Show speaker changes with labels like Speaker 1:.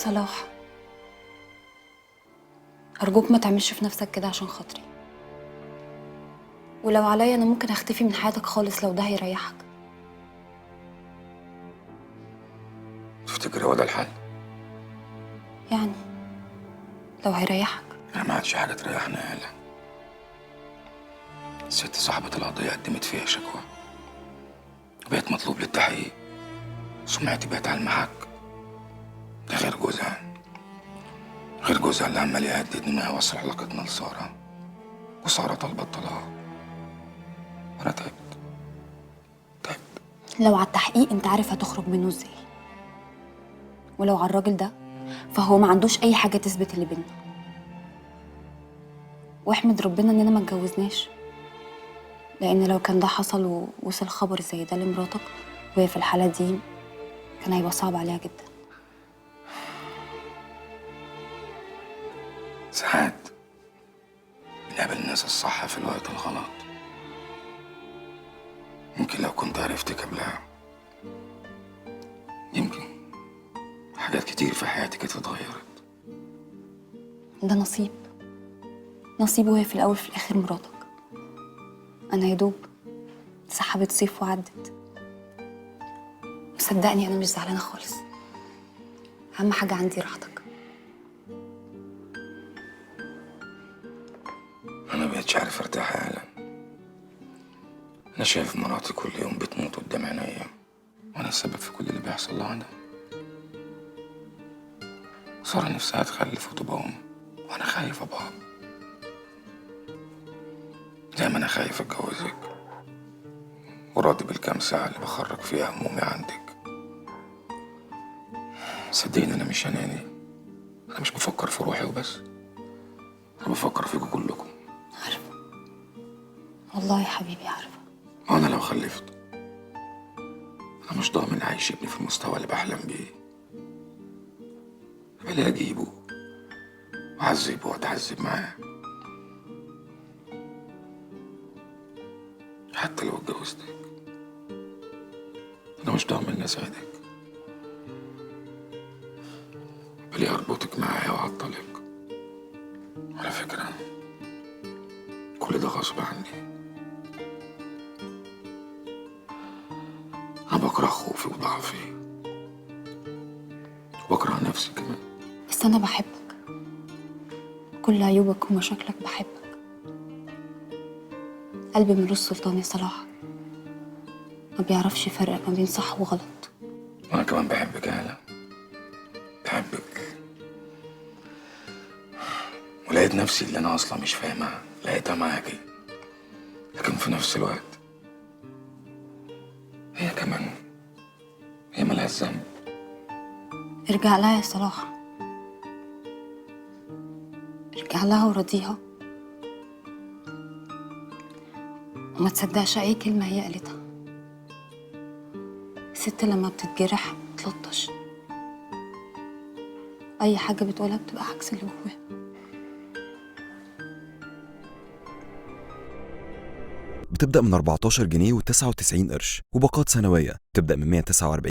Speaker 1: صلاح، أرجوك ما تعملش في نفسك كده عشان خاطري. ولو عليا أنا ممكن أختفي من حياتك خالص لو ده هيريحك.
Speaker 2: تفتكر هو ده الحل؟
Speaker 1: يعني لو هيريحك.
Speaker 2: انا ما عادش حاجة تريحنا يا هلا. الست صاحبة القضية قدمت فيها شكوى، بقيت مطلوب للتحقيق، سمعتي بقت على المحك. ده غير جوزها، غير جوزها اللي عمال يهددني انه هيوصل علاقتنا لسارة، وسارة طالبة الطلاق. وانا تعبت تعبت.
Speaker 1: لو على التحقيق انت عارف هتخرج منه ازاي، ولو على الراجل ده فهو ما عندوش اي حاجة تثبت اللي بينا. واحمد ربنا اننا ما اتجوزناش، لان لو كان ده حصل ووصل خبر زي ده لمراتك وهي في الحالة دي كان هيبقى صعب عليها جدا.
Speaker 2: ساعات بنقابل الناس الصح في الوقت الغلط. يمكن لو كنت عرفتك قبلها يمكن حاجات كتير في حياتي كانت اتغيرت.
Speaker 1: ده نصيب، نصيب، وهي في الأول في الآخر مراتك. أنا يا دوب سحبت صيف وعدت. وصدقني أنا مش زعلانة خالص، أهم حاجة عندي راحتك.
Speaker 2: أنا مبقتش عارف أرتاح يا هلا. أنا شايف مراتي كل يوم بتموت قدام عينيا، وأنا السبب في كل اللي بيحصل لها ده. سارة نفسها تخلف وتبقى أم، وأنا خايف أبقى أب. زي ما أنا خايف أتجوزك، وراضي بالكام ساعة اللي بخرج فيها همومي عندك. صدقيني أنا مش أناني، أنا مش بفكر في روحي وبس، أنا بفكر فيكم كلكم.
Speaker 1: عارفة والله يا حبيبي، عارفة.
Speaker 2: وأنا لو خلفت أنا مش ضامن أعيش ابني في المستوى اللي بحلم بيه. بلاقي أجيبه وأعذبه وأتعذب معاه. حتى لو اتجوزتك أنا مش ضامن إني أساعدك. بليه أربطك معايا وأعطلك. على فكرة كل ده غصب عني. أنا بكره خوفي وضعفي، وبكره نفسي كمان.
Speaker 1: بس أنا بحبك، كل عيوبك ومشاكلك بحبك. قلبي ملوش سلطان يا صلاح، ما بيعرفش يفرق ما بين صح وغلط.
Speaker 2: وأنا كمان بحبك يا هلا، بحبك. ولقيت نفسي اللي أنا أصلا مش فاهمها لقيتها معاكي، لكن في نفس الوقت هي كمان هي ملهاش ذنب.
Speaker 1: ارجع لها يا صلاح، ارجع لها وراضيها، وما تصدقش اي كلمة هي قالتها. الست لما بتتجرح بتلطش، اي حاجة بتقولها بتبقى عكس اللي جواها.
Speaker 3: بتبدأ من 14 جنيه و99 قرش، وباقات سنوية تبدأ من 149.